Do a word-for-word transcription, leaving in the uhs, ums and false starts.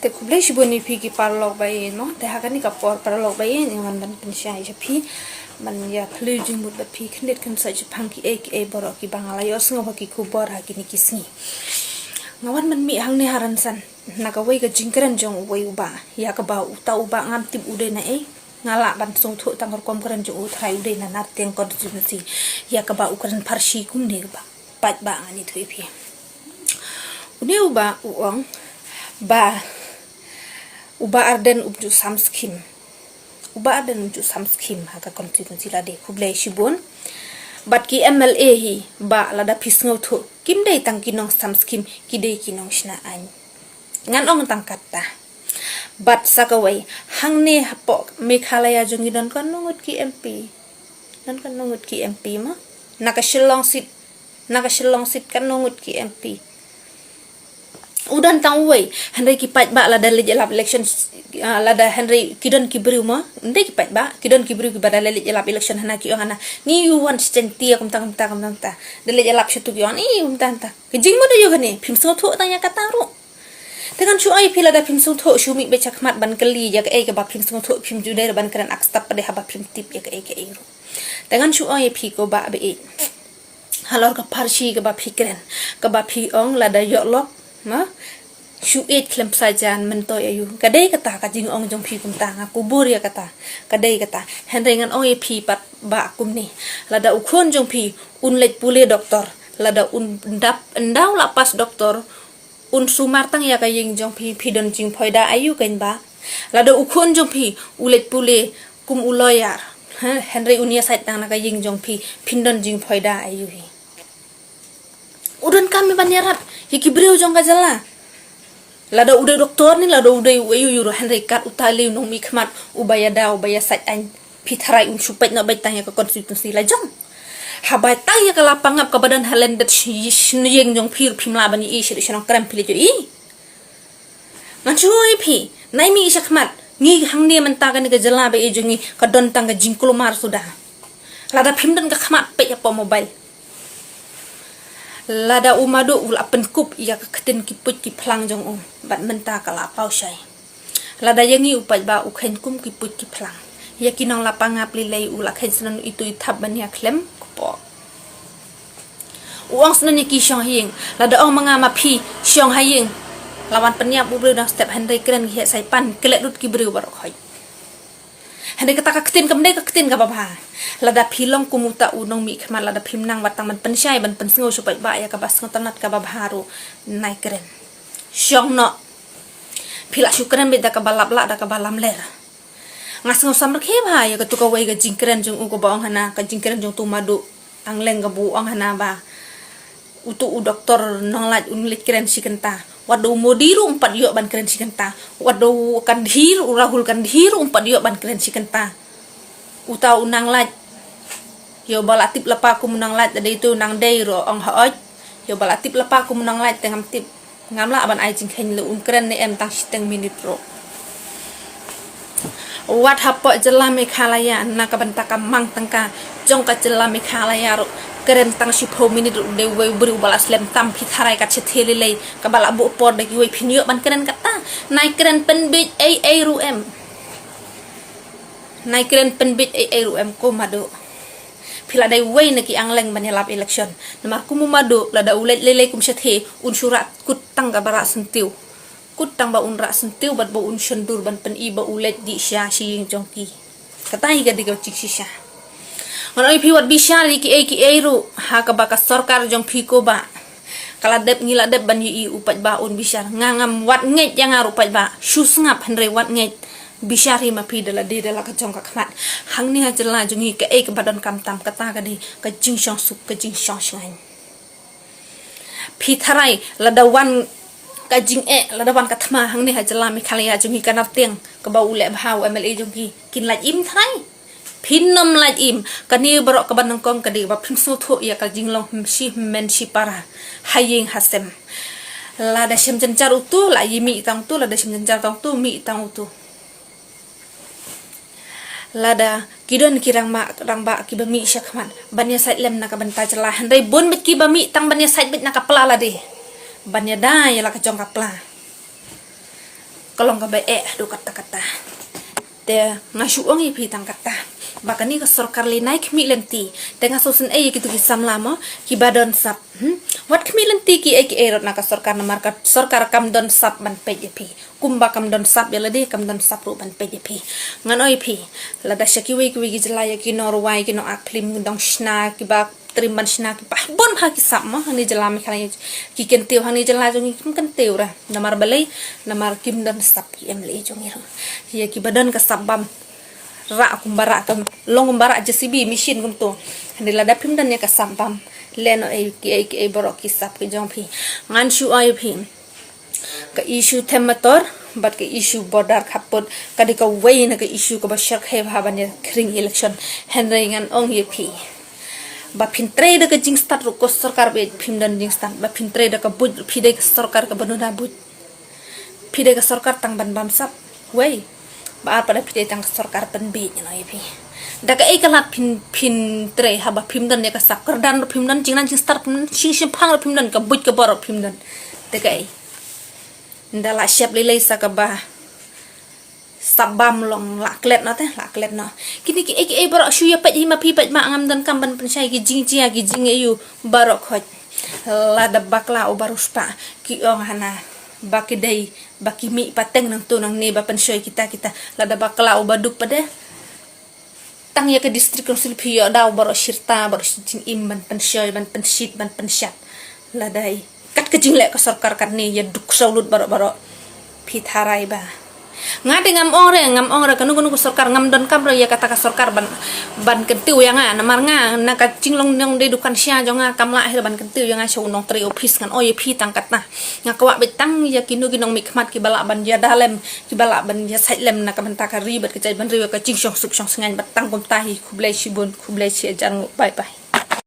Te khublei shibun ïa phi ki paralok ba ïeit mo, te ha kane ka por paralok ba ïeit, nga wan ban pynshai sha phi, ban ïa phylliew jingmut bad phi khyndiat khynsoit shaphang kiei kiei baroh kiba nga la ïohsngew ha ki khubor ha kine ki sngi. Nga wan ban mih hangne ha rynsan na kawei ka jingkren jong uwei u bah, ïa kaba uta u bah ngam tip u dei na ei. Nga lah ban sngewthuh tang rukom kren jong u trai u dei na Nartiang constituency, ïa kaba u kren pharshi kumne kaba paidbah, ngan ïathuh ïa phi. Une u bah u ong ba u bah Ardent um ju sam skim. U bah Ardent um ju sam skim ha ka constituency lade, khublei shibun. Bad ki M L A hi, bah, lada phi sngewthuh, kim dei tang ki nongsam skim, ki dei ki nongshna aiñ. Ngan ong tang katta. Bad sa kawei, hangne hapoh Meghalaya jong ngi don katno ngut ki M P. Don katno ngut ki M P mo? Na ka Shillong seat, na ka Shillong seat katno ngut ki M P. U don tang uwei, hynrei ki paidbah lada leit ïalap election, ah, lada hynrei ki don ki briew mo, ym dei ki paidbah, ki don ki briew kiba da leit ïalap election hana ki ong hana, ngi ïoh wan shi jaiñtia kumta kumta kumta kumta. Da leit ïalap shatu ki ong, ih, kumta kumta. Ka jingmut aïu kane, phim sngewthuh tang ïa kata ruh. Te ngan shu ong ïa phi lada phim sngewthuh, shu mih beit shakhmat ban kylli ïa kaei kaba phim sngewthuh, phim ju dei ban kren ak step pat de haba phim tip ïa kaei kaei ruh. Te ngan shu ong ïa phi ko bah ba ïeit. Halor ka pharshi kaba phi kren, kaba phi ong lada ïoh lok, ma? Shu ïeit khlem pisa jan, myntoi aïu. Ka dei kata ka jingong jong phi kumta, nga kubur ïa kata. Ka dei kata. Hynrei ngan ong ïa phi pat bah kumne. Lada u khun jong phi un leit pule doktor, lada un dap, ynda u la pass doktor, un sumar tang ïa ka ïing jong phi, phi don jingphoida aïu kein bah? Lada u khun jong phi u leit pule kum u lawyer, ha, hynrei un ïasaid tang na ka ïing jong phi, phin don jingphoida aïu hi? U donkam hi ban ïarap ïa ki briew jong ka jylla. Lada u dei doktor ne lada u dei uei uei ruh, hynrei kat uta lei u nongmihkhmat uba ïada uba ïasaid aiñ, phi tharai un shu peit noh beit tang ïa ka constituency la jong? Haba tang ïa ka la pangap kaba don ha landed shi-, shi-, ïing jong phi ruh phim lah ban ïohi, shi ruh shi nongkrem phi leit ïohi. Ngan shu ong ïa phi, nai mih shakhmat, ngi hangne mynta kane ka jylla ba ïeit jong ngi ka don tang ka jingkulmar suda. Lada phim don ka khmat peit hapoh mobile. Lada u Madu u la pynkup ïa ka ktien ki puit ki phlang jong u, bad mynta ka la paw shai. Lada ïa ngi u paidbah u kheiñ kum ki puit ki phlang, ïa ki nong la pangap lei lei u la kheiñ snon itu i thap ban ïa khlem kpoh. U ong snon ïa ki shong ha ïing, lada ong ma nga ma phi shong ha ïing, la wan pynïap u briew dang step, hynrei kren ki heh sai pan klet lut ki briew baroh khoit. Hynrei kata ka ktien kam dei ka ktien kaba bha. Lada phi long kum uta u nongmihkhmat, lada phim nang wat tang ban pynshai ban pynsngew sha u paidbah ïa kaba sngewtynnat kaba bha ruh, nai kren. Shong noh. Phi lah shu kren beit da kaba lap lah, da kaba lamler. Nga sngew samrkhie bha ïa katu kawei ka jingkren jong u kaba ong hana, ka jingkren jong utu Madu Angleng kaba u ong hana ba utu u doktor Nonglait un leit kren shi kynta. Wat da u Modi ruh um pat ïoh ban kren shi kynta. Wat da u Gandhi ruh, u Rahul Gandhi ruh um pat ïoh ban kren shi kynta. Uta u Nonglait, ïoh ba la tip lypa kum u Nonglait, da dei utu u Nongdei ruh ong hooid. Ïoh ba la tip lypa kum u Nonglait te ngam tip. Ngam lah ban ai jingkheiñ leh un kren ne em tang shiteng minit ruh. Wat hapoh jylla Meghalaya na ka bynta ka mang tyngka jong ka jylla Meghalaya ruh, kren tang shiphew minit ruh dei uwei u briew uba la slem tam, phi tharai kat shatei lei lei kaba la buh por da kiwei phin ïoh ban kren kata. Nai kren pynbiej ei ei ruh em. Nai kren pynbiej ei ei ruh em ko Madu. Phi la dei uwei na ki Angleng ban ïalap election. Namar kum u Madu lada u leit lei lei kum shatei un shu rah kut tang kaba rah syntiew. Kut tang ba un rah syntiew bad ba un shon dur ban pyni ba u leit dih sha shi ïing jong ki. Kata hi ka dei ka jingshisha. Ngan ong ïa phi wat bishar ïa kiei kiei ruh ha kaba ka sorkar jong phi ko bah. Ka la dep ngi la dep ban ïohi, u paidbah un bishar. Nga ngam wat ngeit ïa nga ruh paidbah. Shu sngap hynrei wat ngeit. Bishar hi ma phi da lade da la ka jong ka khmat. Hangne ha jylla jong ngi kaei kaba donkam tam kata ka dei ka jingshong suk, ka jingshong shngaiñ. Phi tharai lada wan ka jingeh, lada wan ka thma hangne ha jylla Meghalaya jong ngi, ka Nartiang kaba u leh bha u M L A jong ki, kin lait im tharai? Phin nym lait im. Kane baroh kaba nyngkong ka dei ba phim sngewthuh ïa ka jinglong shi hynmen shi para, ha ïing ha sem. Lada shem jynjar utu la ïa mih tang utu, lada shem jynjar tang utu mih tang utu. Lada ki don ki rangbah, rangbah kiba mih shakhmat ban ïasaid lem na ka bynta jylla, hynrei bun beit kiba mih tang ban ïasaid beit na ka pla lade, ban ïada ïa la ka jong ka pla. Ka long kaba eh haduh katta katta. Te nga shu ong ïa phi tang katta ba kane ka sorkar lei nai khmih lynti. Te nga sngewsynei ïa kitu ki samla mo, kiba don sap. Hmm? Wat khmih lynti kiei kiei ruh na ka sorkar, namar ka sorkar kam don sap ban peit ïa phi. Kumba kam don sap ïa lade, kam don sap ruh ban peit ïa phi. Ngan ong ïa phi, lada sha kiwei kiwei ki jylla ïa ki nongrwai, ki nongak phlim, ki dang shna, kiba trim ban shna, kiba bun bha ki sap mo, hangne jylla Meghalaya. Ki kyntiew hangne jylla jong ngi kim kyntiew ruh. Namar balei? Namar kim don sap ki MLA jong ngi ruh. Ïa kiba don ka sap bam, rah kumba rah, ka long kumba rah JCB machine kumto. Hangne lada phim don ïa ka sap bam, lehnohei kiei kiei baroh ki sap ki jong phi. Ngan shu ong ïa phi, ka issue them motor bad ka issue border khappud ka dei kawei na ka issue kaba shyrkhei bha ban ïa khring election. Hynrei ngan ong ïa phi, ba phin trei da ka jingstad ruh ko sorkar, ba phim don jingstad, ba phin trei da ka buit ruh, phi dei ka sorkar kaba duna buit. Phi dei ka sorkar tang ban bam sap, wei. Ba ar pat da phi dei tang ka sorkar pynbieit, ngan ong ïa phi. Da kaei ka lad phin, phin trei haba phim don ïa ka sap? Kyrdan ruh phim don, jingnan jingstad phim don, jingshemphang ruh phim don, ka buit ka bor ruh phim don. Da kaei? Nda lah shep lei lei sa kaba sap bam long, lah klet noh te, lah klet noh. Kine kiei kiei baroh shu ïa peit hi ma phi, peit ma ngam donkam ban pynshai ki jingjia ki jingaiu baroh khoit. Lada bakla u ba riewspah ki ong hana ba ki dei ba ki mih pateng nangto nangne ba pynshoi kita kita. Lada bakla u ba duk pat de, tang ïa ka district council phi ïoh da u baroh shirta, baroh shi jingim ban pynshoi, ban pynshit, ban pynshap. Lada kat ka jingleh ka sorkar katne ïa duk saw lut baroh baroh. Phi tharai ba nga te ngam ong re, ngam ong re kano kano ka sorkar, ngam donkam re ïa kata ka sorkar ban, ban kyntiew ïa nga. Namar nga na ka jinglong nongdie dukan sha jong nga kam lah hi re ban kyntiew ïa nga sha u nongtrei office. Ngan ong ïa phi tang kata. Nga kwah beit tang ïa kino ki nongmihkhmat kiba lah ban ïada lem, kiba lah ban ïasaid lem na ka bynta ka ri bad ka jaitbynriew ïa ka jingshong suk shong sngewbha. Bad tang kumta hi, khublei shibun, khublei shihajar nguh. Bye bye.